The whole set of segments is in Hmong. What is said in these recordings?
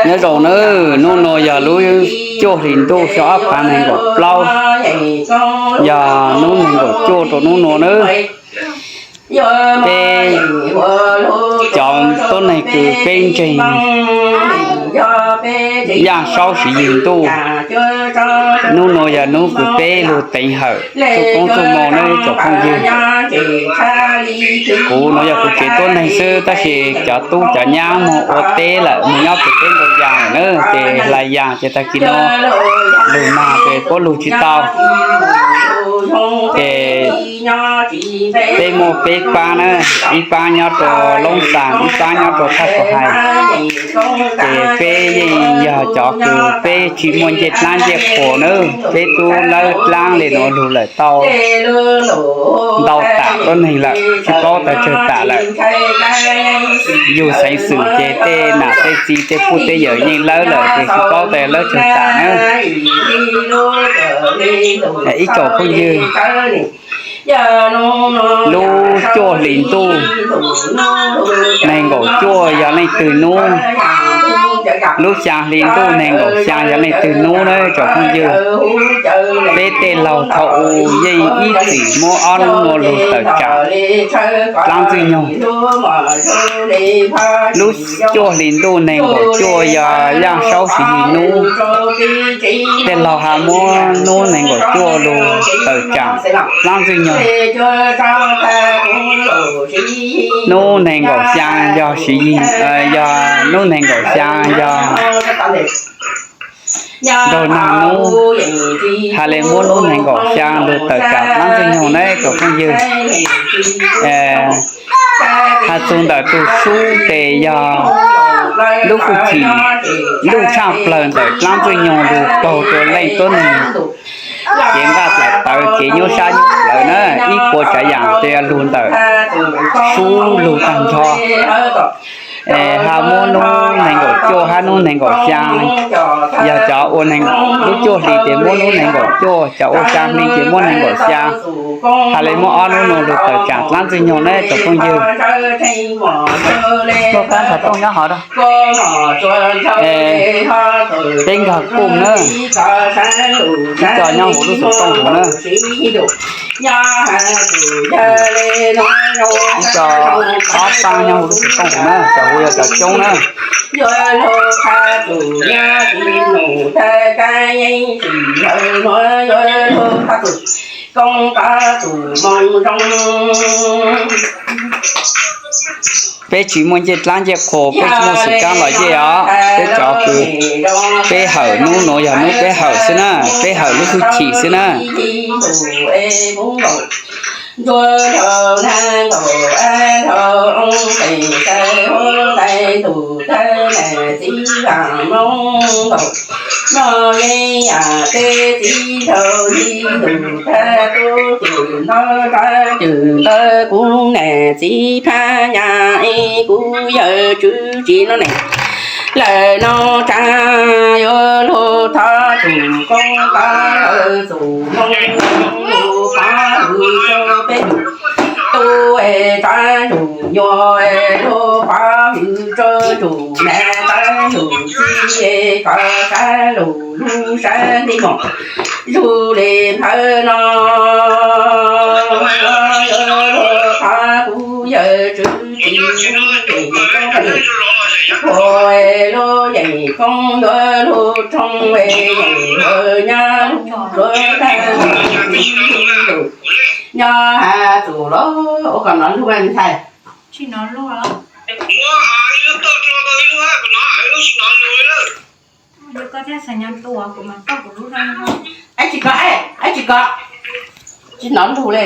Nyob zoo nawb, hnub no yog lub cuaj hlis ntuj xyoo ob phav nees nkaum plaub, yog hnub nees nkaum cuaj rau hnub no nawb. Peb cov tuab neeg kws peb ntseeg Yaj Saub Siv Yig Ntuj, hnub no yog hnub kws peb lug teev hawm txuj koob txuj moo nawb tsoom phooj ywg. Kuv no yog kuv tsev tuab neeg xwb, tab sis cov tub cov nyab moog ua teb lawm, moog nyob pem teb nrau yas lawm na, ces hlais yas ces tag kis no lug nag ces puab lug tsis tau. Ces peb muaj peb pab na, ib pab nyob rau Loob Xas, ib pab nyob rau Thaj Suav Hais. Ces peb yeej yog cov kws peb tsis muaj ncej dlaab ncej qhua na, peb tub lawb dlaab le nuav lug lawm tau ntau tam tuab neeg lawm, tsis paub tas tsawg tam lawm. Yug xeev xwm ces tej nam tej txiv tej puj tej yawm yeej lawb lawm ces tsis paub tas lawb tsawg tam na. Ib tsoom phooj ywg, lub cuaj hlis ntuj nees nkaum cuaj yog leej twg nub? Lub xyaa hli ntuj nees nkaum xyaa yog leej twg nub na tsoom phooj ywg? Peb tej laug thaum u yeej ib txwm muab ob nub nuav lug tawm tsaam dlaab Ntxwg Nyoog. Lub cuaj hlis ntuj nees nkaum cuaj yog Yaj Saub Siv Yig nub. Tej laug has muab nub nees nkaum cuaj lug tawm tsaam dlaab Ntxwg Nyoog. Nub nees nkaum xyaa yog Siv Yig, yog nub nees nkaum xyaa yog nraug nag nub, has le muab nub nees nkaum xyaa lug tawm tsaam dlaab Ntxwg Nyoog na tsoom phooj ywg. Has txug ntawm tug sub ces yog lub hwj chim luj tshaaj plawg ntawm dlaab Ntxwg Nyoog lug paug rua leej tuab neeg kev nqaj dlaim tawv kev nyuaj sab nyuaj plawv na, ib puas tsav yaam tes lug ntawm sub lug taag nrho. Has muab nub nees nkaum cuaj hab nub nees nkaum xyaa, yog cov ua lub cuaj hlis ces muab nub nees nkaum cuaj, cov ua xyaa hli ces muab nees nkaum xyaa. Has le muab ob nub nuav lug tawm tsaam dlaab Ntxwg Nyoog na tsoom phooj ywg. Tuaj pab nrog tooj nyob hov. Peb nkag kuj na, ib co nyob huv lub xov tooj huv na, ib co ob pab nyob huv lub xov tooj huv na, cov huv yog cov coob na. Peb tsis muaj ncej dlaab ncej qhua, peb tsis muaj xwm kaab los ncej os, peb cov kws peb hawm nub nuav yog nub peb hawm xwb na, peb hawm lub hwj chim xwb na. Kuv niam txiv phab nyas es kuv yawm tswv tsis no ne, lawm no tsav yuav luag thov txum koob thov lawm txum moo lug pov hwm rua peb tug tub es tsav ntsug nyuas es lug pov hwm rua txum nam tsav ntsug txiv es kov sab lug lub sab ntev mos zug le nthawv no. Yuav luag thov kuv yawm tswv tsis no ne, kuv lub yeem koob yuav luag roog es yeem yuav nyab lug rua tag nrho. Nyob has txum los ua kom nov lug ntxhais. Tsis nov lug. Tsis nov lug le.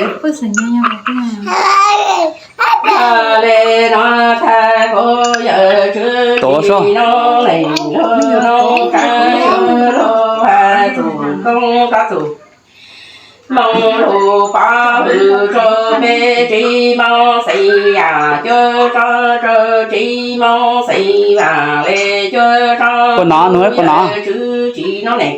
Le no tag kuv yawm tswv tsis no ne, lug no tsav yuav luag has txum koob thov txum moo lug pov hwm rua peb tsis moog xeem yam cuab tso rua tsis moog xeem vaam le cuab tso. Puas nov, nug puas nov? Tswv tsis no ne,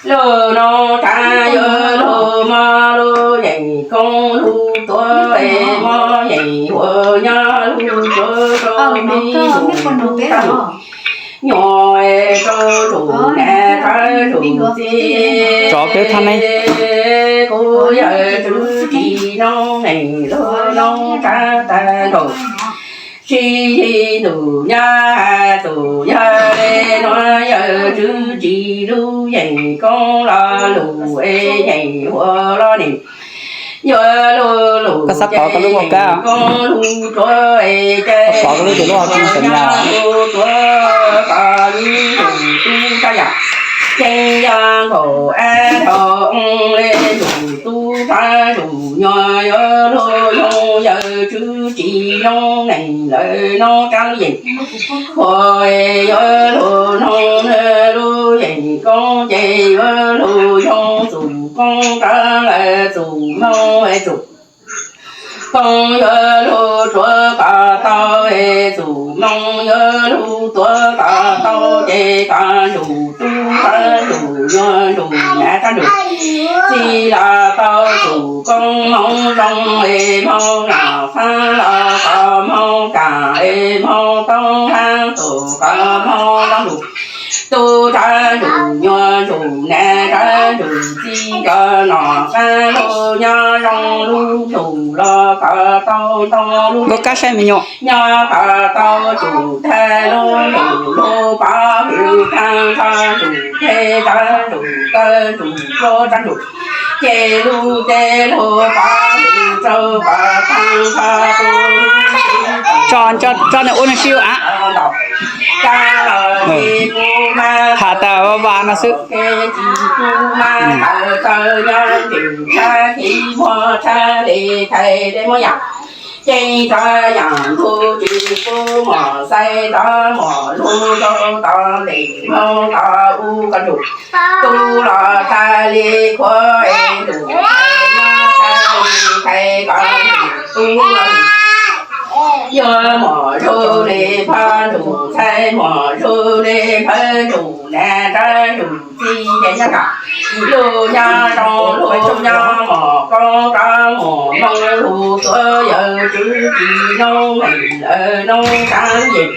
lug no tsav yuav luag moog lug yeem koob lug tuav es moog yeem huam nyob lug tuav rua peb tug tub tag lug nyuas Tus nas thawj tus txij, tsov peb thaj neeb, kuv yawg Tswv Tsis noob neej lub noob tsab tag nkaus. Sib yig ntuj nyob hais tus yawg le nuav yawg Tswv Tsis lub yeej koob lo lus es yeej ua lo nim yuav lug lug ces yeej koob lug tuav es ces lug tuav kom lug tub rab yam ces yog nkaus ab dhau le lug tub rab lug nyuag yuav lug yoog yawg Tswv Tsis noob neej lawv noob tsab lub yeej. Ua yuav lug noog lub yeej koob ces yuav lug yoog txug koob rab lawv txug moog es txug koob yuav lug tuav kom tau es txug moog yuav lug tuav kom tau ces kom nrug tub rab nrug nyuag nrug nav rab nrug txij los tau txug koob moog zoo es moog nom faab los kom moog kaam es moog toob haab tug kom moog zoo nrug tub rab nrug nyuag nrug nav rab nrug txij kom nom faab lug nyob zoo lub ntuj los kom tau ntoo lub kab saib me nyuam nyob kom tau tug thaj lub ntuj lub pob hwv taag nrho nrug teb rab nrug taw nrug plaub rab nrug ces lub teb lub pob hwv rau kom taag nrho tug tso, tso nws ua nws sib av. Has tas va no xwb. Tsis pub mab hawm taw nyob ntim tshab kiv muag tshab le thais le muab yam ceeb tso yam ntug tsis pub mom xaiv tso mom lug rau tod ntim moog tod ub koj nrug tub los tshab le khuav es nrug thais koj nrug tub los yuav mom zug le phaj nrug txhais mom zug le phawj nrug nas rab nrug txij ces nyob kam lug nyob zoo lug nyob mom koob rab mom moog lug tuav yawg Tswv Tsis noob neej lawv noob tsab yeej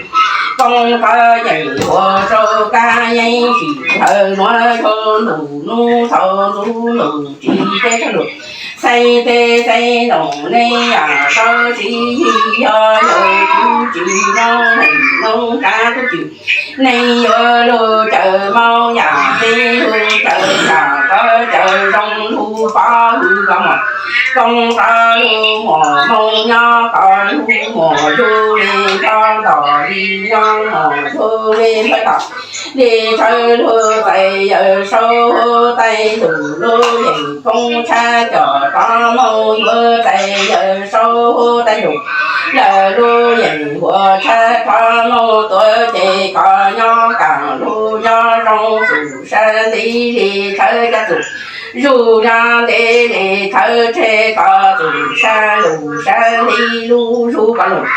koob rab yeej ua rau kab yeeb sim hawm nuav thaum ntuj nub thaum ntxuv ntuj tsis teb thaum ntuj xeeb teb xeeb noog neb yam sawv sib yig yog yawg Tswv Tsis noob neej noob tsab tub tsis neb yuav lug cawm moog yam teb lug cawm yam tawv cawm zoo lug pob hwv kom mom koob rab lug mom moog nyob kom lug mom zug le nrho tom li nyob mom zug le npawg tom li tshawb lug txais yawg saub huv tais nrug lub yeej koob tshab cov rov moog yuav txais yawg saub huv tais nrug lawv lub yeej huam tshab rov moog tuav ces kom nyob kam lug nyob zoo txug sab ntev li tshawb cov txug zug nyob ntev li tshawb tseg kom txug sab lug sab ntev lug zug kom lug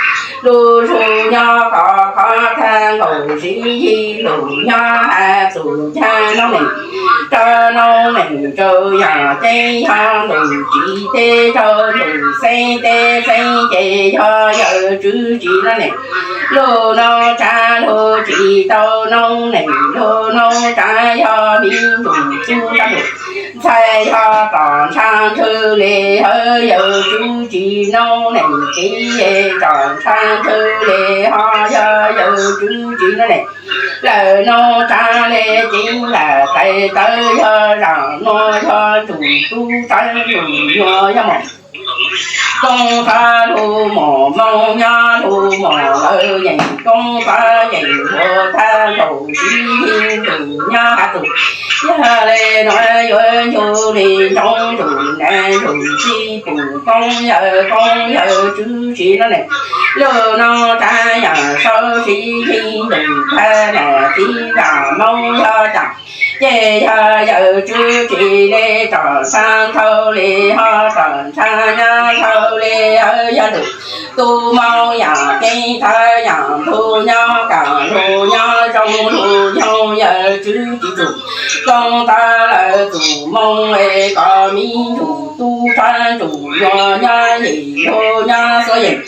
lug zug nyob kom khov thaj nkaus sib yig lug nyob has txug ncaag noob neej rau noob neej rau yog ceeb yog ntuj tsis teb rau ntuj xeeb teb xeeb ces yog yawg Tswv Tsis noob neej lug noob tsab lug tsis tau noob neej lug noob tsab yog miv nrug tub rab nrug ntxhais yog tom ntsha ntswg le hawv yawg Tswv Tsis noob neej kev tsom ntsha ntswg le ho yog yawg Tswv Tsis noob neej lawv noob tsab le ceeb lam tais tawv yog zaam nuav yog nrug tub tsab nrug nyuag yog mom koob rab lug mom moog nyob lug mom lawv yeej koob rab yeej huam thaj nkaus sib yig nrug nyob has txug yog le nuav yuav ncu le ntsoov nrug nas nrug txij pum koob yawg koob yawg Tswv Tsis noob neej lug noob tsab yam sawv sib yig nrug thaj nam txiv nram Moob yog caam ces yog yawg Tswv Tsis le tsom ntsha nthau le ho tsom ntsha nyob nthau le hawv yog nrug tub moog yam ceeb thawv yam ntug nyob kam lug nyob zoo lug yoog yawg Tswv Tsis txug koob rab lawv txug moog es kom miv nrug tub rab nrug yuav nyob yim lug nyob xuav yeej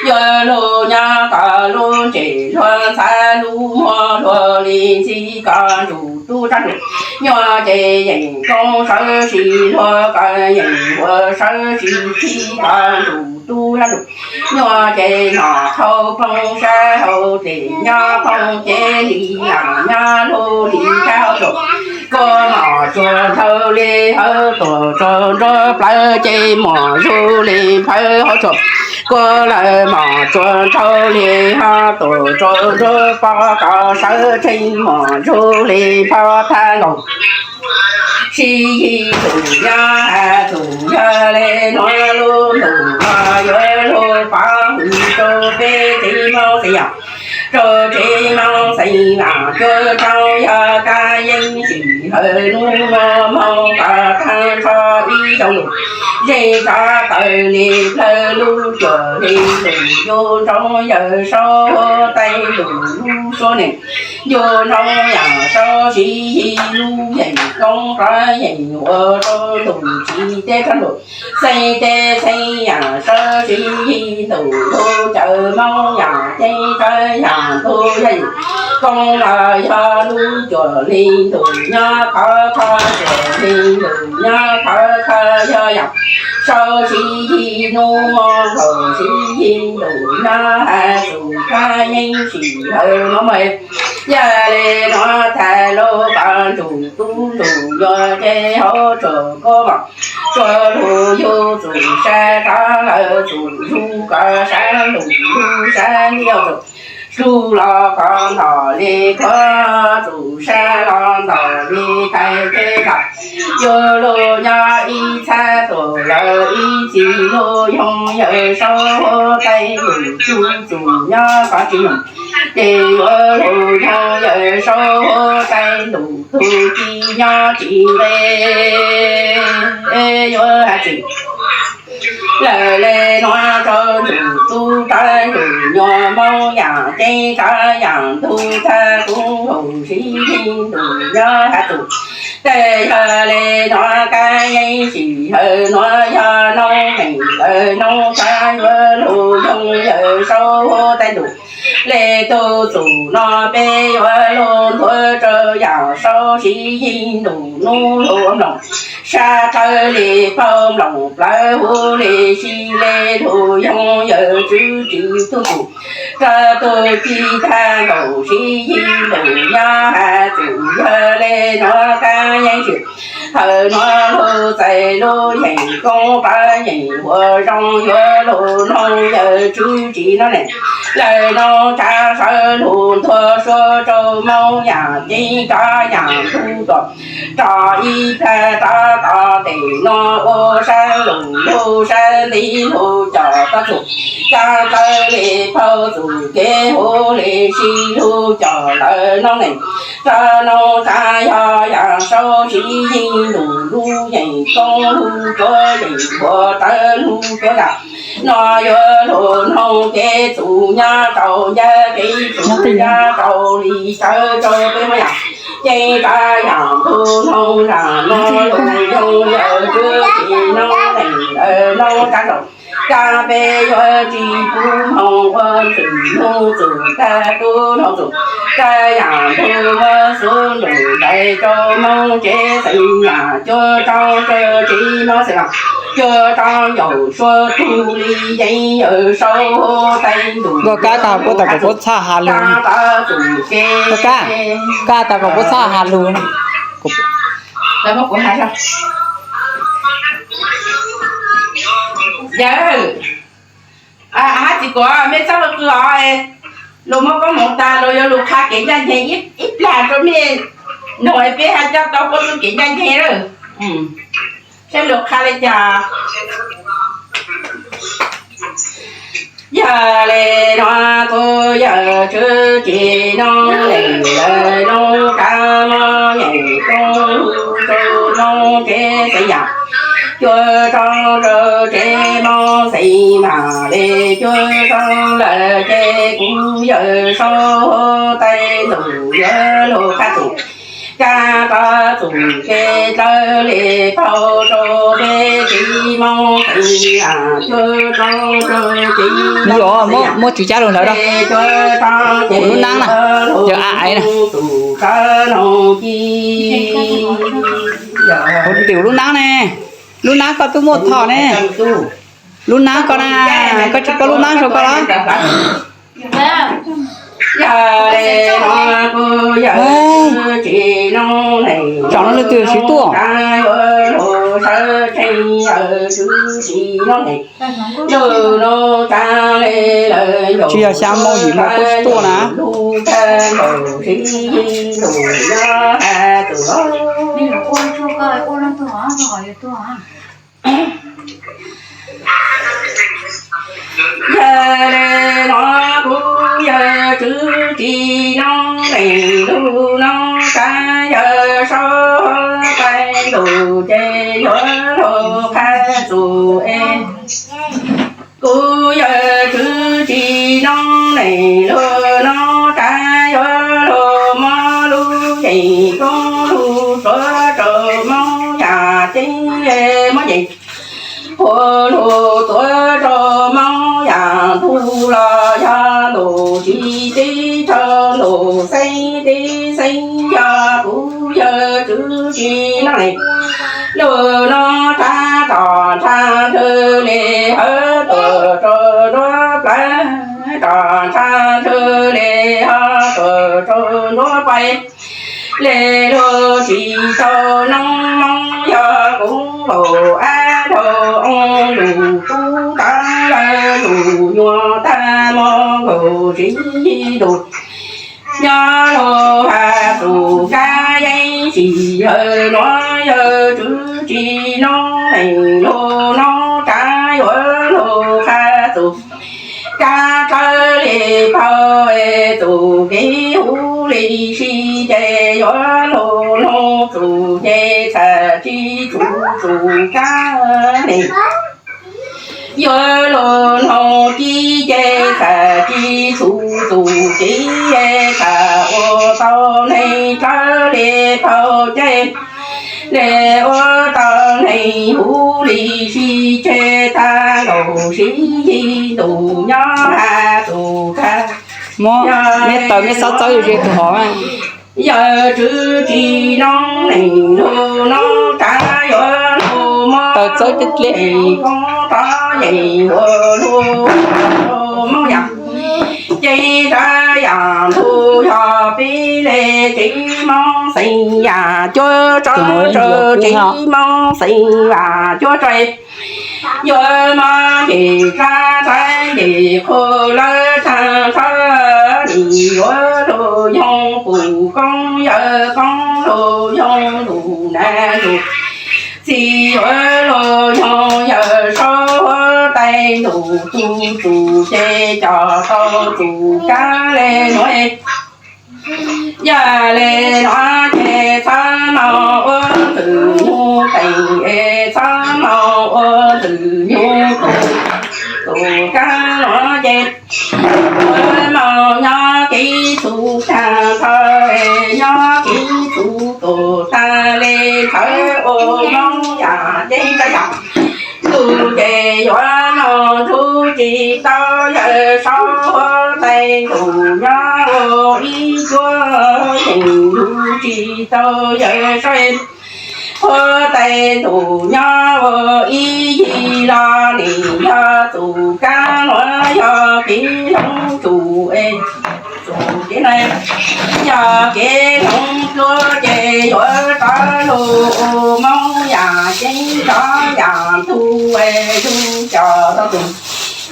Yuav luag nyob kom lub ntses luag ntxhab, lub muag luag li ntxhi, kom ntsum tub rab ntsum. Nyuaj ces yeem koob sawv sis luag, kom yeem huas sawv sis txhib, kom ntsum tub rab ntsum. Nyuaj ces nom qhau phooj sab hauv, ces nyob phooj ces li lam nyob lug li sab hauv tsuag. Kua mom tsuag nthau li hauv tuam tsuag nruab plawv, ces mom zug li nphawv hauv tsuag. Kua lawv mom tsuag nthau li hauv tuam tsuag nruab pob, kom sawv tsees mom zug li nphawv thaj nkaus. Sib yig tus nyob has tus yawg le nuav, lub ntuj no yuav lug pov hwm rau peb tsev Moob xeem Yaj, rau tsev Moob xeem Yaj. Cuab roob yog kab yeeb sim hawm nub muaj hmoo, kom tag nrho ib zaug lug zej zog tawm li plawv, lub cuam li lug yug nroo yawm saub huab tais lug lub suab neeg. Yug nroo yawm saub sib yig lub yeem koob qab yeem huas rau ntuj tsis teb rab ntuj, xeeb teb xeeb yawm saub sib yig ntuj lug cawm Moob yawm ceeb qab yawm ntug yawm koob los yog lub cuam li ntuj nyob khov kho, cuam li ntuj nyob khov kho yog yawm saub sib yig nub muaj hmoo, sib yig ntuj nyob has tus kab yeeb sim hawm nub muaj. Yog le nuav tag lug kom ntsum tub ntsum nyuaj ces hauv tsuag kua mom tsuag lug yug txum sab, rov lawm txum zug, kom sab lug lug sab li yog txum zug los kom ntom li kua, txum sab los ntom li tais teb tag. Yuav lug nyob ib txhab tuam lawm ib txhis lug yoog yawm saub huab tais lug tug txum nyob qhov tsis num, ces yuav lug yoog yawm saub huab tais lug tug ci nyob tsis nqe. Yuav has tsis lawm le nuav rau ntsum tub rab ntsum nyuaj, Moob yawm ceeb rab yawm ntug thab kub hum sib yig ntuj nyob has tus. Tej yog le nuav kab yeeb sim hawm nuav yog noob neej lawm noob tshav, yuav lug yoog yawm saub huab tais ntuj. Le tug txum no peb yuav lug nthuav rau yawm saub sib yig ntuj nub lug mloog, sab qawg li paug mloog plawv huv li si, le lug yoog yawm tswv tsis tug txum rau tug ci thab nkaus sib yig ntuj nyob has txum. Yog le nuav kab yeeb sim hawm nuav lug txais lub yeem koob qab yeem huas zoo, yuav lug noog yawm tswv tsis noob neej lawm noob tshav, sawv lug nthuav suab rau Moob yawm ceeb rab yawm ntug tuaj rau ib plag rab tom tes no ua sab lug lug sab ntiv lug coj tau txug, caj tawg li paug txug kev huv li si lug coj lawm noob neej rau noob tshav. Yog yawm saub sib yig ntuj lub yeem koob lug cuav yeem huas tawv lug cuav yam no, yuav lug noog kev txug nyob rau ncaj, kev txug nyob rau li sawv rau peb Moob yawm ceeb rab yawm ntug noog zag no lug yoog yawm tswv tsis noob neej lawm noob tshav zaum. Kab peb yuav tsis pub hmoo ua txwm nug txug kab tub noog txug kab yam ntug muab xub ntuj ntais rau Moob tsev xeem yam cuav rau tsev Moob xeem yam cuav rau ncaum suav tug li yeeb yawm saub huab tais ntuj. Nkauj Kab tau kuv tau kom kuv txhaj has lug. Nkauj Kab, kab tau kom kuv txhaj has lug. Yawm, hab txiv kuam mej txhob qw os, luag muab koob hmoov tas luag yuav lug qha kev ncaj nceeg ib plag rau mej noog, peb hab coj tau puab txuj kev ncaj nceeg lawm. Saib luag qha le caag. Yog le nuav kuv yawm tswv tsis noob neej lawm noob tshav, Moob yeem koob txug noob tsev xeem yam cuav rau rau tsev Moob xeem mam le cuav rau lawm ces kuv yawm saub huab tais ntuj yuav lug qha txug Kab txuj kev dlawb li phau rau peb tsis moog xeev yam cuab rau rau tsis moog. Muab tswv cab rau ntawd, lub naab na, yog a aiv na. Tus tawv noog ci, tus lub naab ne, lub naab koj twb muaj tho ne. Lub naab koj na, koj tsis paub lub naab rau koj los? Tsom no leej twg siv tuaj? Tsis yog xya moo yim moo kuj tsis tuaj na. Yog le nuav kuv yawg Tswv Tsis Noob Neej lug noob qab yawg Saub Huab Tais Ntuj ces yuav lug qha txug es kuv yawg Tswv Tsis Noob Neej lug noob qab yuav lug muab lub yeem koob lug tuav rau Moob Yaj ceeb, muab yeem hu lug tuav rau Moob Yaj ntuj los yog ntuj tsis teb rau ntuj xeeb teb xeeb yog kuv yawg Tswv Tsis Noob Neej lug noob qab tom ntsha ntawd le hawv tuam rau nruab plawv, tom ntsha ntawd le hawv tuam rau nruab pais. Le lug tsis tau noob Moob yog kuv nkaus ab nrau oo lug tub tag lawm lug nyuam tag mus nkaus tsis ntuj nyob lug has tus kab yeeb tsis yawg nuav yawg Tswv Tsis Noob Neej lug noob qab yuav lug qha tus kab dlawb li phau es tus kev huv li si ces yuav lug noog txug ces txhaj tsis txug tus kab neeg. Yuav lug noog ci ces txhaj tsis txug tus ci es txhaj ua tau neeg dlawb li phau ces le ua tau neeg huv li si ces tag nkaus sib yig ntuj nyob has tus kab. Muab meb taws meb xob txawb ze tus hov. Yawg Tswv Tsis Noob Neej lug noob qab yuav lug muab taws txawb dleb koob rov yeem ua lug Moob Yaj ceeb rau yam ntug yog peb le tsis moog xeev yam cuab rau rau tsis moog xeev yam cuab rau yuav moog nce sab nraim nce qhua lawv tag nrho nim yuav lug yoog pum koob yawg koob lug yoog lug nam lug txiv yuav lug yoog yawg Saub Huab Tais Ntuj tug txug ces coj tau tus kab le nuav. Yog le nuav ces txhob moog ua ntxwg nyug teem es txhob moog ua ntxwg nyug teem tus kab nuav ces yuav moog nyob kev txhum tag nrho es nyob kev txhum tus tag le thawv ua Moob Yaj ceeb rau yam ntug ces yuav moog nrug tsis tau yawg Saub Huab Tais Ntuj nyob ua ib cuab yeem nrug tsis tau yawg Saub Huab Tais Ntuj nyob ua ib yig los nim yog tus kab nuav yog kev hloov tsum es tus kev na yog kev hloov dluab ces yuav rov lug ua Moob Yaj ceeb rov yam ntug es yug coj tau tus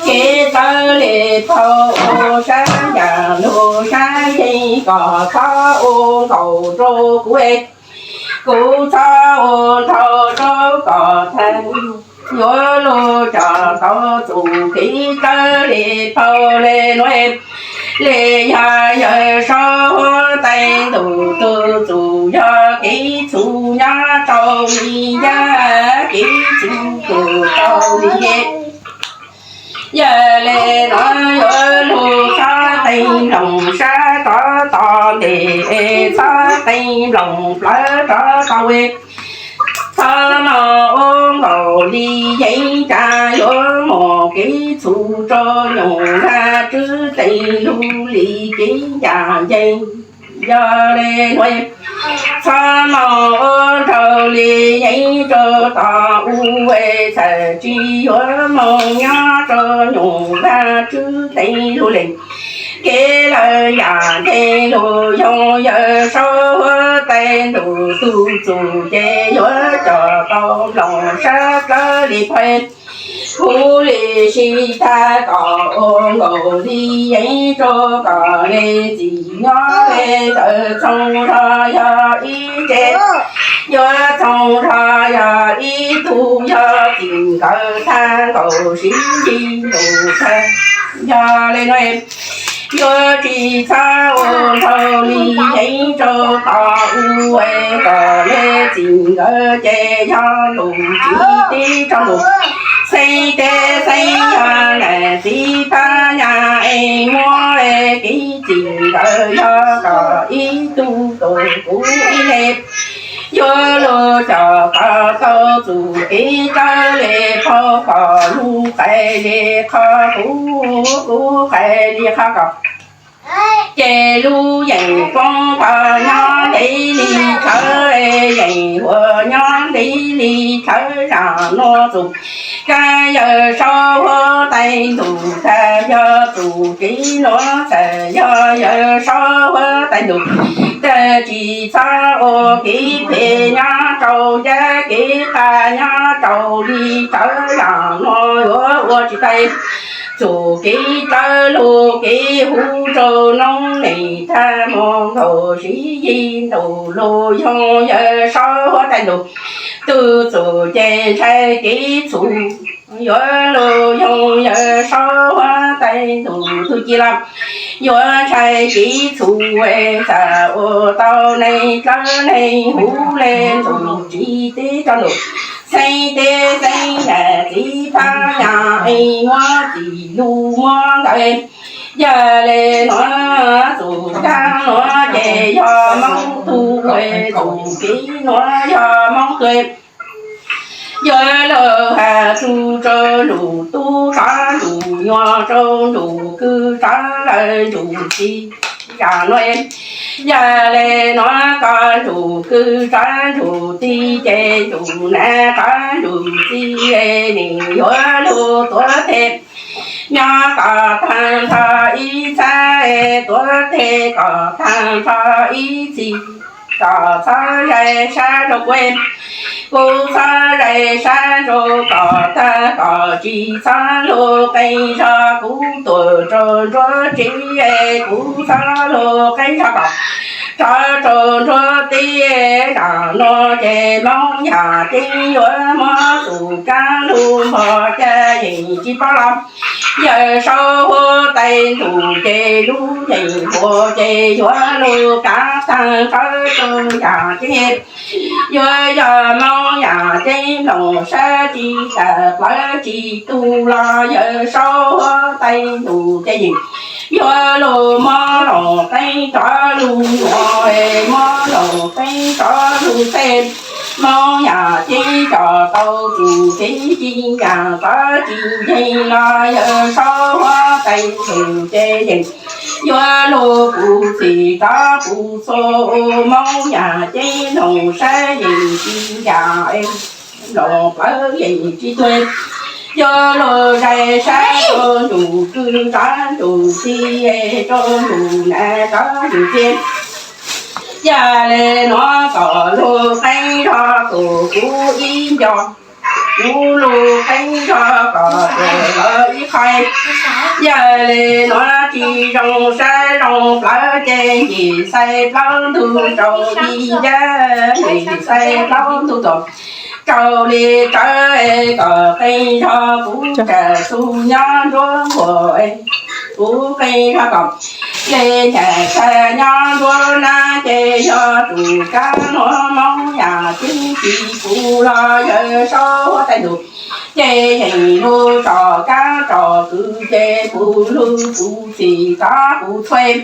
kev txawv le phau ua sab yam lug sab yeeg kom txhob ua nkaus rau kuv es kuv txhob ua nrhau rau kom tag yuav lug coj tau tus kev txawv le phau le nuav le yog yawg Saub Huab Tais Ntuj tug txug yog kev txhum nyob rau li yam kev txhum tug rau li yam. Yog le nuav yuav lug txhob teeb loog sab tod tod ntes es txhob qee nploos plawv rov tau es. Txhob mloog ua nkaus li yeeb cas yuav mus kev txhum rau nyuj Vajtswv teej lug li kev ncaj ncees. Yog le nuav, txhob mloog ua nkaus li yeeb rau tom u es txhais tsis yuav moog nyob rau nyuj Vajtswv teej lug le kev lawm yam ntev lug yoog. Yawm Saub huab tais ntuj tug txum ces yuav coj tau nploos sab plawv li phaib huv li sib tag kom ua nkaus li yeeb rau kom le txim nyob le ntawm txhoov zog yog ib tse, yuav txhoov zog yog ib tug, yog txim nkawd tag nkaus sib ntsib ntuj tag. Yog le nuav, yuav tsis txhob ua nkaus li yeeb rau tom u es kom le txim nkawd ces yog ntuj tsis teb tso ntuj, xeeb teb xeeb yog nam txiv phab nyas es muab kev txim nkawd yog kom ib tug tus kuv ib le yuav lug coj kom tau txuj kev tsawv le phau kom lug qhais le qhov kuv, kuv qhais li qhov kom. Ces lub yeem poob qhov nyob ntev li tshawv, yeem huam nyob ntev li tshawv zam nuav txug kab Yawm Saub huab tais ntuj tag. Yog txuj kev nuav txhais yog Yawm Saub huab tais ntuj tag, tsis txhob ua kev phem nyob rau ncaj, kev qas nyob rau li tshawv zam nuav yuav ua tsis tau txuj kev tsawv lug kev huv rau noob neej tag. Moog nkaus sib yig ntuj lug yoog Yawm Saub huab tais ntuj tug txum ces ntshai kev txhum yuav lug yoog Yawm Saub huab tais ntuj tug ci los yuav ntshai kev txhum es txhaj ua tau neeg dlawb neeg huv le ntuj tsis teb tso ntuj, xeeb teb xeeb nam txiv phab nyas es muab txim lug muab ntawd. Yog le nuav txuj kab nuav ces yog Moob tug, txuj kev nuav yog Moob tug. Yuav lug has txug rau ntuj tub, rov ntuj nyuas, rau ntuj kwv, rov lawm ntuj txi. Zam nuav, yog le nuav koj ntuj kwv rov ntuj txi ces ntuj nam rov ntuj txi, nim yuav lug tuav teg nyob kom tag nrho ib txhab, tuav teg kom tag nrho ib txhis, kom txhob zais sab rau kuv, kuv txhob zais sab rau koj tag, koj tsis txhob lug qee zog kuv tuaj rau nruab tsev, kuv txhob lug qee zog kom rov rau nruab teb. Zam nuav ces Moob yam ceeb yuav muab txuj kab lug npog, ca yeej tsis paub los Yawm Saub huab tais ntuj ces lub yeej huam ces yuav lug kab tag nrho rau yam ceeb. Yuav yog Moob yam ceeb, nplooj sab tsis tag, plawv tsis tu los Yawm Saub huab tais ntuj ces yeej yuav lug muab looj qeeb rov lug nyuas, muab looj qeeb rov lug txheb. Moob yam ceeb coj tau txuj kev ci ncaj, txhob tsis ncaj los Yawm Saub huab tais ntuj ces yeej yuav lug puv txhij rov puv txhua. Moob yam ceeb, nplooj sab yeej tsis ncaj, nplooj plawv yeej tsis tu, yuav lug zais sab rau ntuj kwv rov ntuj txi, rau ntuj nam rov ntuj txi. Yog le nuav kom lug qeeb zog kuv, kuv ib nco, kuv lug qeeb zog kom tuaj lawm ib qho. Yog le nuav tsis zoo sab zoo plawv ces ncig xais plaub ntug rau li ncaj, ncig xais plaub ntug tuaj rau li tsawv, kom qee zog kuv tsam txug nyob nruab nquag, kuv qee zog kom le ncaim tag nyob nruab nab ces yog txuj kab nuav Moob yam Yeej tsis puv los yawg Saub huab tais ntuj, ces yeej lug tsom kab tsom kwv ces puv lug puv txim tov puv txhua.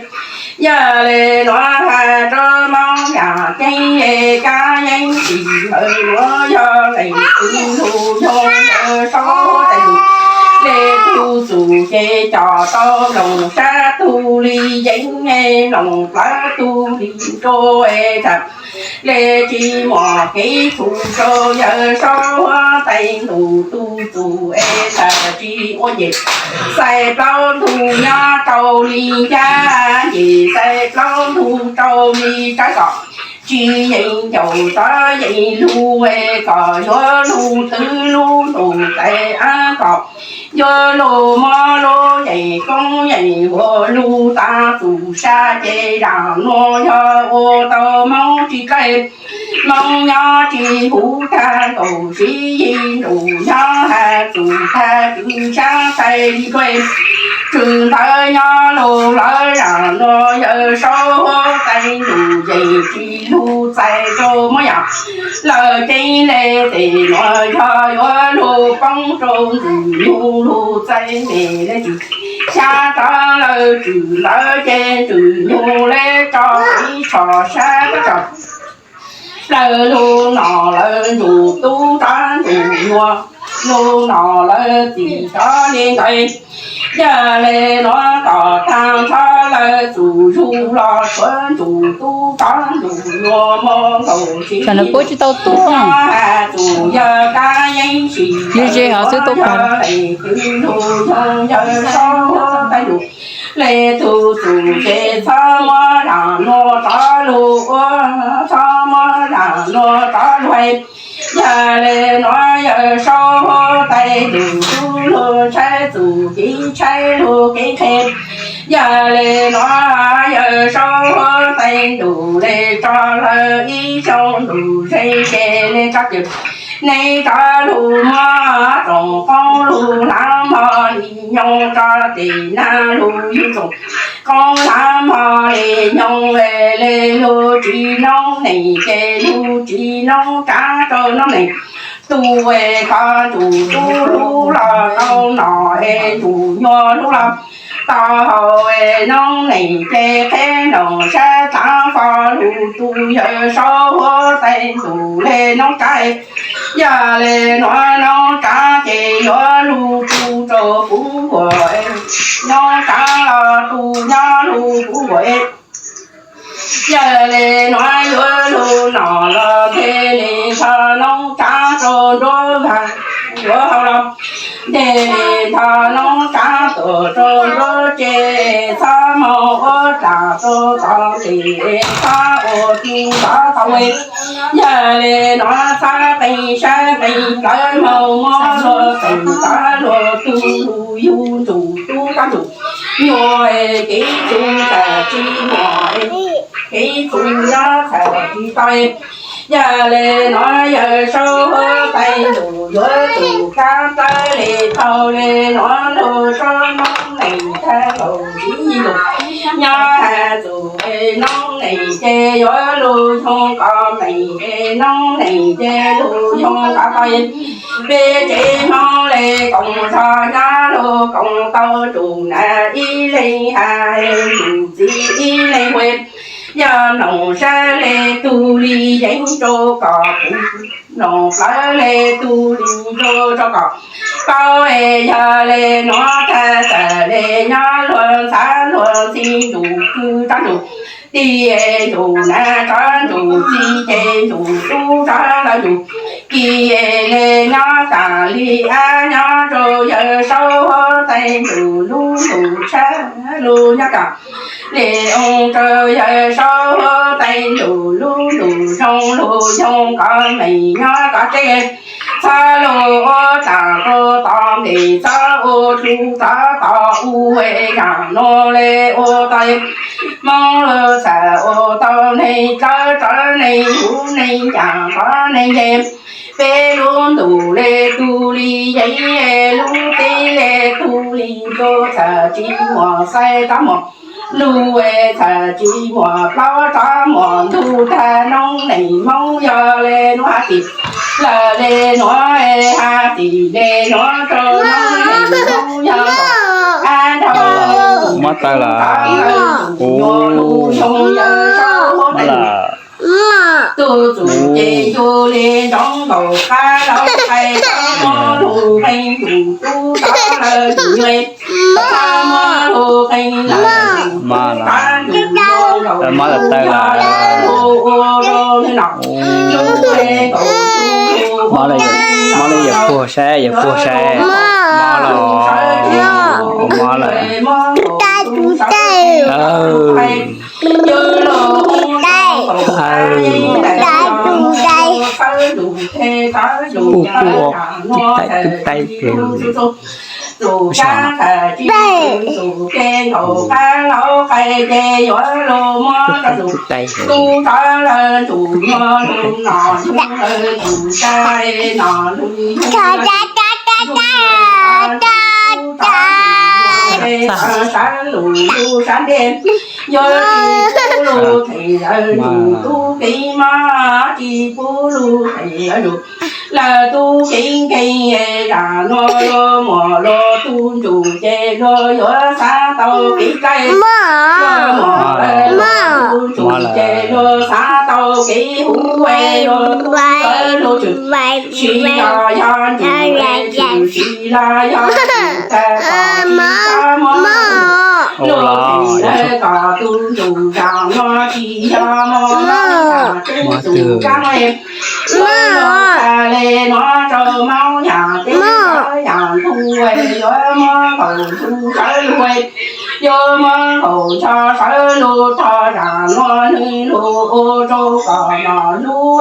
Yog le nuav has rua Moob Yaj Ceeb, kab yeej tsis hawv nuav yog leej twg lug yoog yawg Saub huab tais ntuj. Le tug txum ces coj tau mloog sab tug li yeeb, mloog plawv tug li nruab tag. Le tsis muaj kev txhum rau yawg Saub huab tais ntuj tug txum es tag tsis ua nce. Xais plaub ntug nyob rau li ncaj, nce xais plaub ntug rau li tsab kom. Tsis yeem caum tov yeem lug es kom yuav lug twv lub ntuj tais ab kom yuav lug muab lub yeem koob yeem huam lug tag txum sab ces zaj nuav yog ua tau Moob tsis dlawb. Moob nyob tsis huv tag nkaus siv yig ntuj nyob has txum tag kwv sab thaij li dlawb. Tshwm ntawd nyob lug lawv zaj nuav yawg Saub huab tais ntuj yeej tsis lug txais rau Moob Yaj. Lawv ceeb le tes nuav yog yuav lug poob rau Ntswg Nyug lug txais me le tsis xyab rov lawv Tswv ntawd ces Ntswg Nyug le tso ib tsho sab tso. Lawv lug nom lawv ntuj tub rov ntuj nyuas, lug nom lawv txim rov li ntawd. Yog le nuav tom tag nrho lawv txum zug los tshuav ntuj tub rov ntuj nyuas muaj nkaus tsis. Tsam lawv puab tsis tau tuaj. Has txum yawg kab yeeb tsis ze ze hov xwb tuaj pom. Leej twg lug yoog yawg Saub huab tais ntuj, le tug txum ces txhob muab zaj nuav rov lug ua, txhob muab zaj nuav rov lug hais. Yog le nuav yawg Saub huab tais ntuj tub lug tshaib txum kev tshaib lug kev qhe. Yog le nuav yawg Saub huab tais ntuj le tso lawv ib xyoos ntuj zeeg ces le tso kws neb rov lug muab tsoom qoob lug hlaav mog li nyoog rov tes nag lug yug tsoom qoob hlaav mog li nyoog le lug tsis noob neej ces lug tsis noob tsav rau noob neej. Tub es koj ntuj tub lug los tau nom es ntuj nyuas lug los tau haus es noob neej ces qheb noog sab txaav fo lug tub yawg Saub huab tais ntuj le noob tsav. Yog le nuav noob tsav ces yuav lug tub rau puv nkuas, noob tsav los tub nyob lug puv nkuas. Yog le nuav yuav lug nom los nteg le nthos noob tsav rau nruab vag yuav hau los, nteg le nthos noob tsav tuaj rau nruab tsev, txhob moog ua dlaag rau tod tes, txhob ua tug tod tau le. Yog le nuav txhob qee sab qee plawv moog muab luag teem tod luag tug lug yug ntuj tub kab ntuj nyuas, kev txum txhaj tsis muaj, kev txum nyob txhaj tsis tau. Yog le nuav yawg Saub huab tais ntuj yuav tsum kab plawv le tau le nuav lug rau noob neej tag nkaus siv yig ntuj nyob has txum noob neej ces yuav lug yoog kov meej, noob neej ces lug yoog kov tau. Peb tsev Hmoob le koom zog nyob lug koom tau ntuj na ib leeg has ntuj txiv ib leeg huv. Yog mloog sab le tug li yeeb rau kom puv, mloog plawv le tug li nruab rau kom paub es yog le nuav tag txawm le nyob luag ntxhab luag ntxhi ntuj kwv rov ntuj tig es ntuj na rov ntuj txi ces ntuj tub rov lawv ntuj kis es le nyob tas li ab nyob rau yawg Saub huab tais ntuj lub ntuj tshab lug nyob tas le oo rau yawg Saub huab tais ntuj lub ntuj zoo lug yoog kov meej nyob kov tseb. Txhob lug ua dlaag rau tod tes, txhob ua tug tod tau u es zaj nuav le ua tau Moob lug txhaj ua tau neeg dlawb rov neeg huv neeg ncaam rov neeg nce. Peb lub ntuj le tug li yeeb, lub teb le tug li ntuj txhaj tsis muaj xais rov muaj Ntuj es txhais tsis muaj plaub rov muaj ntuj tag noob neej Hmoob yog le nuav hab tim, lawm le nuav hab tim le nuav rau noob neej Hmoob yog hab nrau. Mob tawg lawm. Mob lawm. Tub txum ces yug le ntsoov nkaus qab laug qai tau mob lug qee yug tub tau lawm yug le mob lug qee lawm. Mob lawm tawg lawm. Mob li yawm puag saib, yawm puag saib. Mob lawm. Mob lawm. Puag puag, tib taig tib taig. Yog tsis pub lug theem lawv yug tub kev mob, tsis pub lug theem lawv yug lawv tub kev nkeeg. Zam nuav luag muam luag tub ntsum ces luag yuav xav tau kev dlaib, luag muam luag tub ntsum ces luag xav tau kev huv, luag tub lawv luag tshwm sim los yog ntsum, tshwm sim los yog ntsum tag kom tsis txhob mob, luag tub lawv kom tub ntsum zam nuav tsis yog mob, mob twg. Mob le nuav rau Moob Yaj teb, Moob Yaj ntuj yuav muab nkaus ntuj sawv lug, yuav muab nkaus ncho sawv lug tog zam nuav nwg lug ua rau kom nom lub,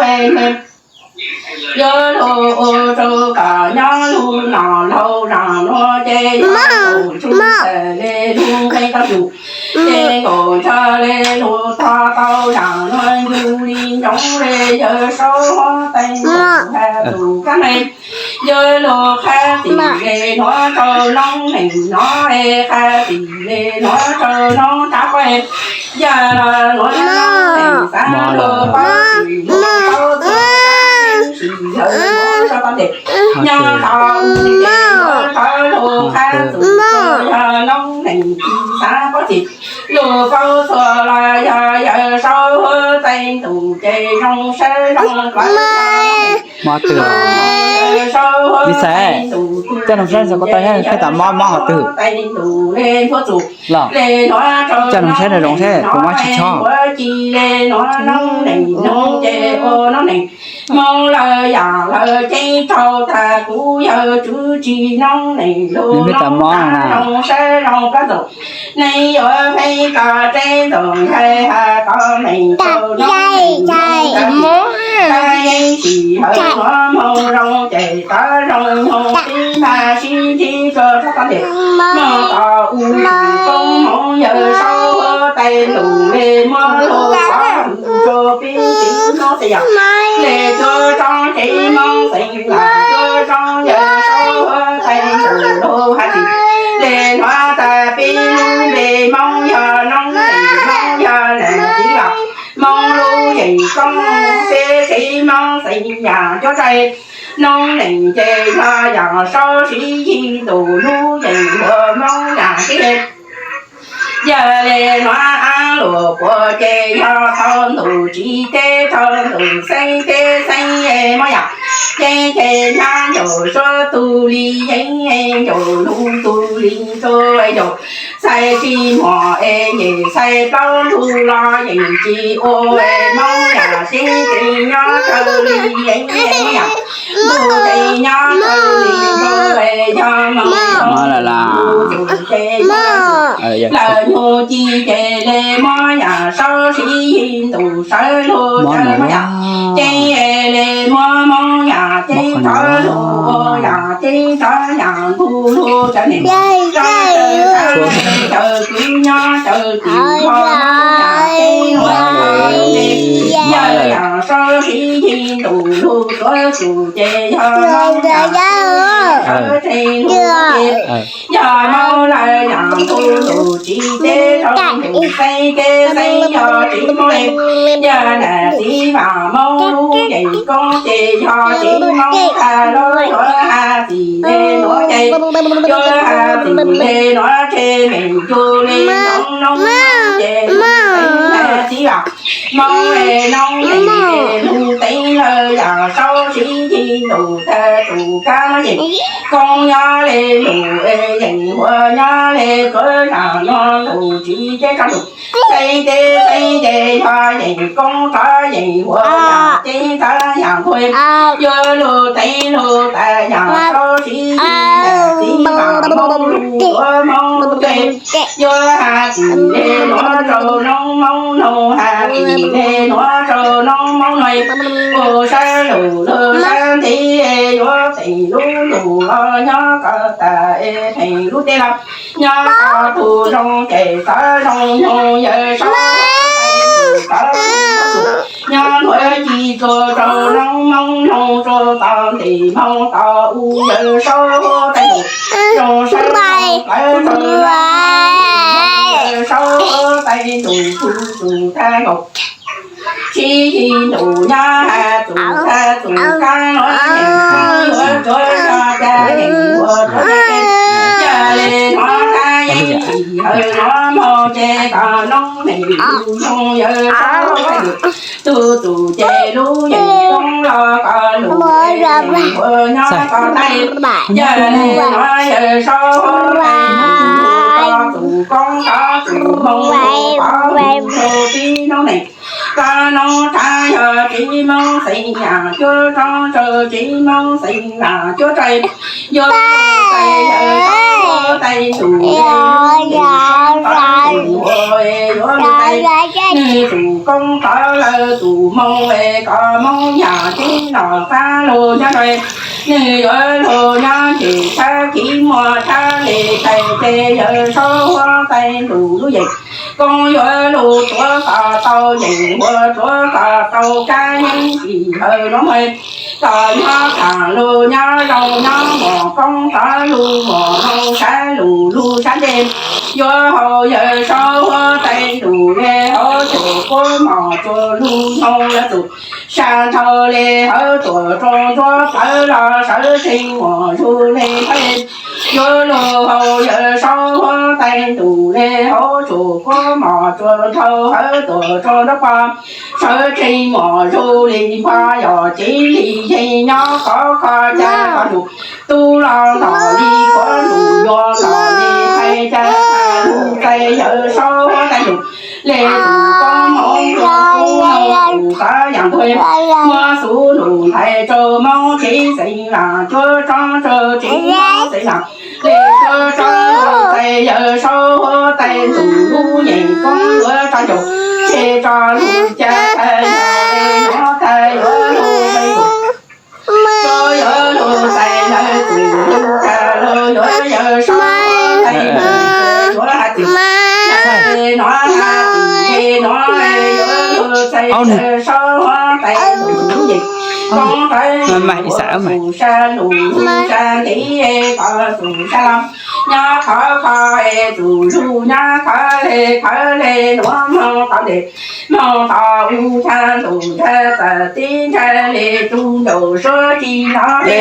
yuav lug ua rau kom nyob lug nom laug zam nuav ces nkaus tshoob tawm le lug nqe tau yus, ces nkaus ncho le lug tog tau zam nuav yug li ntsoov le yawg Saub Huab Teev Ntuj has lug kab me, yuav lug qha tim le nuav rau noob neej no, qha tim le nuav rau noob rab quaj, yog nuav noob neej xav lug paub txug lug paub txug sim lawv muab rau tau tes nyob tau tes nuav rau lug qha txug yog noob neej tsis xav paub txug lug paub txug los yog yawg Saub Huab Teev Ntuj ces zoo sab zoo plawv. Mob twg? Ib xav coj noog saib xav ko tau yog qheb tas mob mob qhov twg. Coj noog saib zoo zoo saib puas mob tsis tshov. Moo lawv yam lawv ceeb rau tag kuv yawg tswv tsis noob neej lug zoo sab zoo plawv ntxoov. Neeg yuav pheej kov tseeb ntxoov ntshai has tau meej rau noob neej, tab yeeb sim hawm nuav moog zoo ces tov zoo nyoog tib mag sib ntsib rua txhob tau tes moog tos u tsis poob moov yawg Saub Huab Teev Ntuj le muab lug pov hwm rua peb tsev noob xeem yam le cuab roob tsev noob xeem yam cuab roob yawg Saub Huab Teev Ntuj lug has tsis le nuav tas peb lub npe Moob yog noob neej, Moob yog neeg txiv lam, Moob lub yeej koob, peb tsev noob xeem yam cuab tsaig noob neej ces yog yam Saub Siv Yig Ntuj lub yeej ua Moob yam tsev. Yog le nuav ab luam puas ces yog thaum ntuj tsis teb thaum ntuj xeeb teb xeeb Moob yam ceeb ces hnyav ncaus suav tug li yeeb ncaus lug tug li ntuj ncaus, txhais tsis muaj es nyem txhais plaub ntug los yeej tsis ua Moob yam ceeb ces nyob raws li yeeb Moob yam ntuj ces nyob raws li ntuj yog Moob lawm, lawm nyuj ci ces le muab yam Saub Siv Yig Ntuj sawv lug tawm Moob yam ceeb, le muab Moob yam ceeb rov lug ua yam ceeb rov yam ntuj lug cov neeg, cov kwv nyob cov kwv hov, Moob yam ceeb ua le yog yam Saub Siv Yig Ntuj lug tuav txug ces yog Moob yam ceeb Yog Hmoob lawm yog ntuj tus tsis teb rau ntuj xeeb teb xeeb yog tsis Hmoob li. Yog nam txiv vam Hmoob lub yeem koob ces yog tsis Hmoob tag lub suav haj txim le nuav ces yuav haj txim le nuav tshe meem yug li noov noob ces lub teeb txiv vam Hmoob le noob teeb lug teeb lawm yog saub sib nci ntuj tag tus kab yeem koob nyob le ntuj yeem huav nyob le tuav zag nuav ntuj tsis teb rau ntuj xeeb teb xeeb ces yog yeem koob rov yeem huav yog ceeb tag yog ntuj yuav lug teeb lug tas yog saub sib nci txiv vam Hmoob lug tuav Hmoob le yuav haj txim le nuav rau noob Hmoob noog haj txim le nuav rau noob Hmoob noog ua sab lug lug sab nti yuav teem lub lug los nyob ko tas es teem lub teb los nyob ko tug zoo ces txawv zoo noog yawg saub nyob nuav ci tsuag rau noob Hmoob noog tsuag tos ntim Hmoob tos u yawg saub huab tais ntuj zoo sab tawv tsuag yawg saub huab tais ntuj tug tug thab nkaus sib nci ntuj nyob haj txug thab txug kab nuav yeej yuav tsuav zog ca yeej yuav tsuav ca yog le nuav thab yeej tsim hawm nuav moog ces kom noob neej lug zoo yawg saub huab tais ntuj tug tug ces lub yeem koob los kom lug yeej yuav nyob kom thaij yog le nuav yawg saub huab tais ntuj tug koob txhob txug moog txug pov txug rau tib noob neej Koj noob tsav yog tsis Hmoob xeem yam cuab tso tso tsis Hmoob xeem yam cuab tso yuav lug tais yawg saub huab tais ntuj le yuav lug tais ntuj ua yuav lug tais nwg tug koob txhob lawm tug moog es koj Hmoob yam tib nom qab lug nyob rau nwg yuav lug nyob ntseg tshab kiv muag tshab le tais ces yawg saub huab tais ntuj lub yeem koob yuav lug tuav kom tau yeem huav tuav kom tau kab yeeb tsim hawm nuav moog kom nyob khaam lug nyob zoo nyob muas koob tov lug muas noog sab lug lug sab ntsej yuav haus yawg saub huab tais ntuj le hauv tsuas puab mos tsuas lug noog lawv txug sab nthau le hawv tuam tsuas ntsuab plawv los sawv tsees muas zug le thawj yuav lug haus yawg saub huab tais ntuj le hauv tsuas puab mos tsuas nthau hawv tuam tsuas ntsuab pog sawv tsees muas zug li npog yog cev li yeeg nyob qhov kho ca qhov ntuj tub los ntom li qhuav ntuj yuav ntom li qhais ca lug tais yawg saub huab tais ntuj le tug koob hmoov tsuas kub noog tug txawv yam ntug muab xub lug ntais rau Hmoob tsev xeem lam cuab tso rau tsev Hmoob xeem lam le cuab tso lug tais yawg saub huab tais ntuj lub yeem koob yuav tso ncaus tseg tso lug ca tag yog le nuav tag yuav lug tais ntuj tso yuav lug tais lawv txug lug tag lug yuav yawg saub huab tais ntuj yuav haj txim le nuav haj txim le nuav yuav lug tais yawg saub huab tais ntuj lub yeem koob tawv txug sab lug lug sab ntiv kom txug sab laj nyob qhov kho es txug lug nyob khawv le khawv le nuav moog tau ntes moog tau u thaj ntuj ntsha txawm tib ntsha le tug ncaus suab ci no le.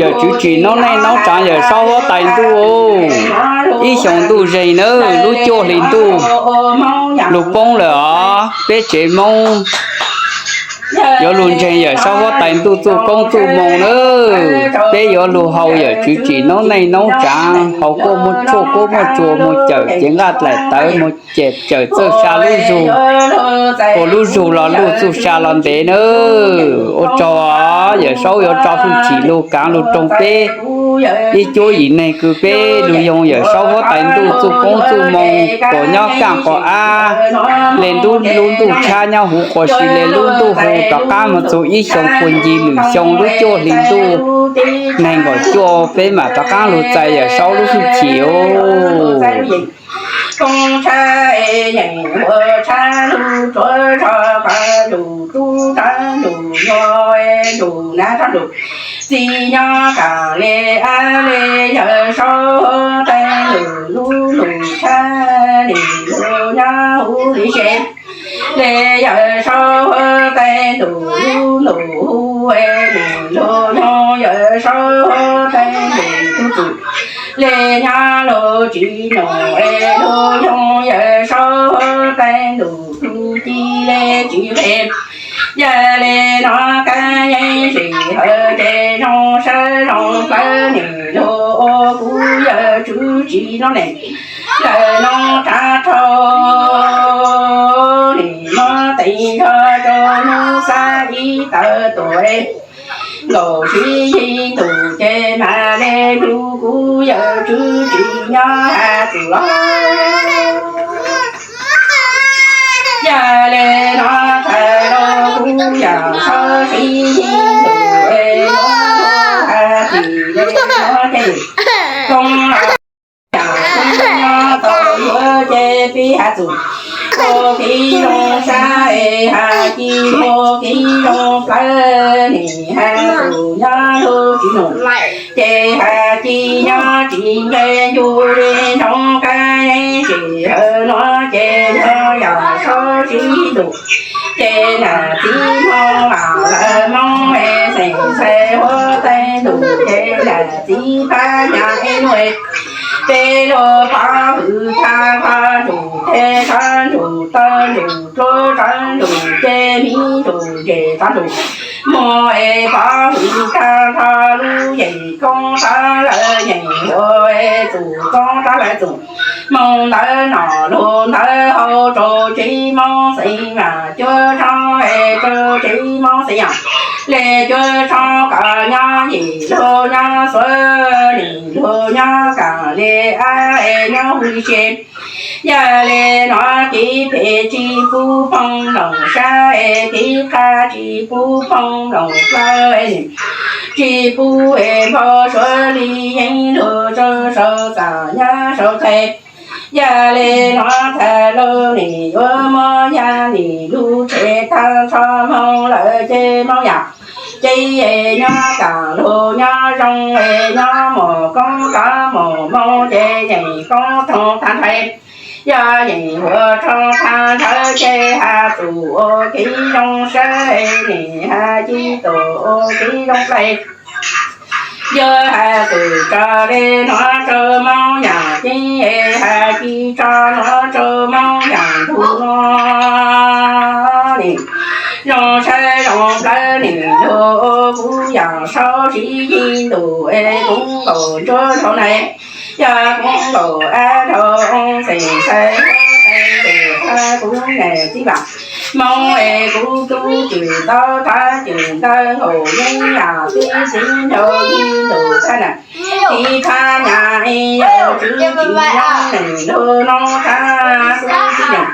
Yawm tswv tsim noob neej noob tsaav yawm saub huab tais ntuj, ib xyoos ntuj zeeg nawb, lub cuaj hli ntuj lug poob lawm os, peb tsev Hmoob yuav lug ntseeg yawm saub huab tais ntuj txuj koob txuj moo nawb. Peb yuav lug haus yawm tswv tsim noob neej noob tsaav, haus kuaj muaj tshuaj kuab muaj tshuaj, mus cawm cev nqaj dlaim tawv, mus cawm txawj sa lub zug, ua lub zug los luj txuj sa los ntev nawb. Ua tsaug, yawm saub yuav tso hwj chim lug kaav lug roog peb ib cuab yim neeg kws peb lug yoo yawm saub huab tais ntuj txuj koob txuj moo, quas nyob kaaj quas ab, le ntuj lub ntuj tshab nyob huv quas si, le lub ntuj huv rov qaab moog txug ib xyoos puag ncig lwm xyoo lub cuaj hli ntuj neeg nkaum cuaj peb maam rov qaab lug txais yawm saub lub hwj chim os. Koob tshab yeem ua tshab lug tsuav zog qhov lug tub tshab lug nyuas ntuj nab tsob ntuj txiv nyob kam li ab li yawg saub teev ntuj lub ntuj tshab nim lub nyob huv li se li yawg saub teev ntuj lub ntuj huv nim lub nyoog yawg saub teev ntuj tub txum li nyob lub tsis nus es lub nyoog yawg saub teev ntuj tub ci li tsis qhia. Yog li no kab yeeb sim hawv ces zoo sab zoo plawv nim lub ua kuv yawg tswv tsis lub nim lawm no tsav rau nim no teem nrho rau hnub xab ib tawm tuam nkaum sib yig ntuj ces mam li nrug kuv yawg tswv tsis nyob has txum los. Yog li no thaum lub kuv yawg saub sib yig ntuj es nyob has txum li no ces koob los yam koob nyob tau yuav ces pib has txum ua kev zoo sab es has ci ua kev zoo plawv nim has txum nyob lub tsis nus ces has ci nyob tsis nce ncu li ntsoov kab yeeb sim hawv no ces yog yam saub sib ntuj ces nam txiv Hmoob mam lawv Hmoob es xeem ntxhais huab teev ntuj ces nam txiv phab nyas ib lub peb lub pob hwm thaj qhov ntuj ces qhov ntuj taw ntuj tsuab qhov ntuj ces miv ntuj ces qhov ntuj mus es pob hwm thaj qhov lub yeem koob qhov lawv yeem huv es txum koob qhov lawv txum mus ntawd nom lug ntawd hau rau tsev Moob xeem mas cuab tshoob es rau tsev Moob xeem yom li cuab tshoob kom nyob yim lug nyob xuav nim lug nyob kam li ab es nyob huv li se. Yog li no kev phem tsis pub phooj nploos sab es kev qha tsis pub phooj nploos plaws tsis pub es npau suav li yeeb lug rau sau txam nyab sau txhais. Yog li no thaum lub nim yuav muab yaj nim lug tshem tag nrho Hmoob lawm ces Hmoob yam ces nyob kam lug nyob zoo es nyob mus koob rov mus Hmoob ces yeem koob rau tag nrho. Yog yeem huv rau tag nrho ces has txum ua kev zoo sab es nim has ci txum ua kev zoo plawv. Yog has txum tso li no rau Moob yam ceeb es has ci tso no rau Moob yam ntug no nim zoo sab zoo plawv nim lug ua kuv yam saub sib yig ntuj es kuv nkaum ntsuab dhau na. Yog kuv nkaum ab dhau xeem ntxhais huab teev ntuj thab kuv nam txiv vam Hmoob es kuv tub cwm tau thab cwm ntawd nkaum yeeb yam tib txiv nraug yig ntuj thab nam txiv thab nyab es yawg tswv tsis nyob neem lug noob thab xub tib neem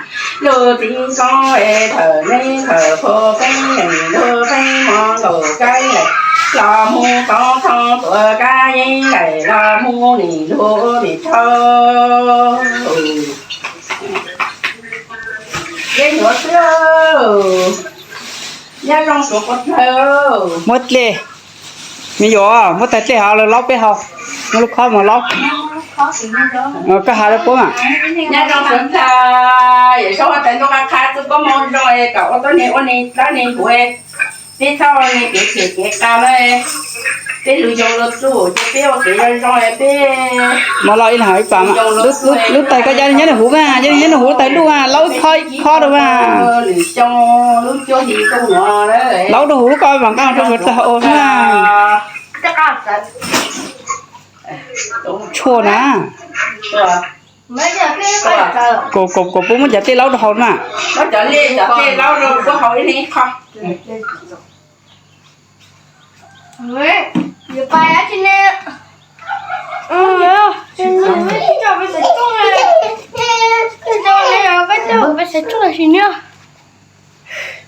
lug txiv koob es thawm neb thawm qhuas peb neem lug peb muab nkaum kaib lawm los mus tau thoob tuav kab yeeb lawm los mus nim lug ua nim rhau. Yeeb yuav xwb, nyab zoo suav quav dlawg. Muab dlej, me nyuam, muab tais dlej hauv lawv laub peb hau, muab lub khob mus laub. Koj has rau puab mas. Nyab zoo suav dlawg, yawm saub huab tais ntuj qab qhab txuj koob moov zoo es kom ua tuab neeg ua neeg dab neeg huv. Peb txhob ua neeg kev phem kev qa na. Peb lug yoo lug txuj ces peb ua kev zoo zoo peb. Mas los ib leeg ib pas mas. Lub tais koj ya nyob nws huv mas, ya nyob nws huv tais luj mas, laub ib khob ib khob rau mas. Laub rau huv lub koj mas nqa rau suav dlawg ua xwb mas. Tshuaj na. Kuv, kuv, kuv puab muab cov dlej laub rau hauv na.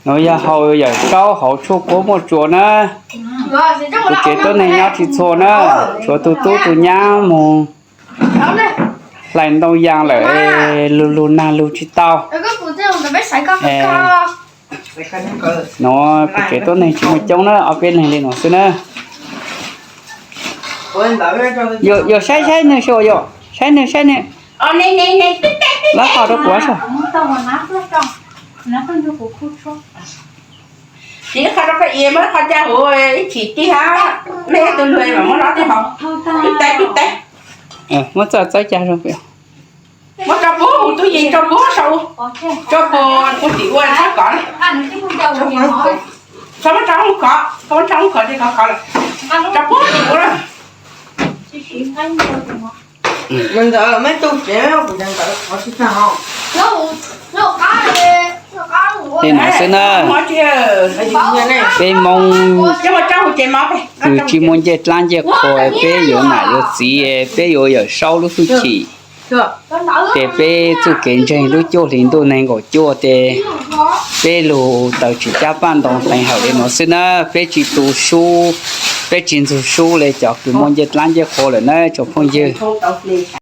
Nuav yog hau yawm saub hauv tshuaj kuab muaj tsuas na. Kuv tsev tuab neeg nyob tsis txhua na, tshuav tug tub tug nyab mus hlais ntoo yas lawm, lug lug nag lug tsis tau. No, pem kev tuab neeg tsis muaj coob na, ob peb leeg li no xwb na. Yog saib saib nws seb, yog saib nws saib nws. Lab qhov rau kuv seb. Ib qho rau koj, muab qhov caj huv ib chim tig hab, mej tus hlub mas muab no tig hauv. Tub teb, tub teb. Muab txawj txawb cag zoo. Muab tso puag tub yees, tso puag saum, tso puag ua tim ua txhob kov, txhob muab tso hauv khov, txhob muab tso hauv khov, tso puag tim ua. Li no xwb na, peb Hmoob kws tsis muaj ncej dlaab ncej qhua, peb yuav nam yuav txiv, peb yuav Yawm Saub lub hwj chim, ces peb txuj kev ntseeg lub cuaj hli ntuj nees nkaum cuaj ces peb lug tawm tsim cab paj ntoo teev hawm li no xwb na, peb tsis tu sub, peb tsis ntxug sub le cov kws muaj ncej dlaab ncej qhua lawm na tsoom phooj ywg.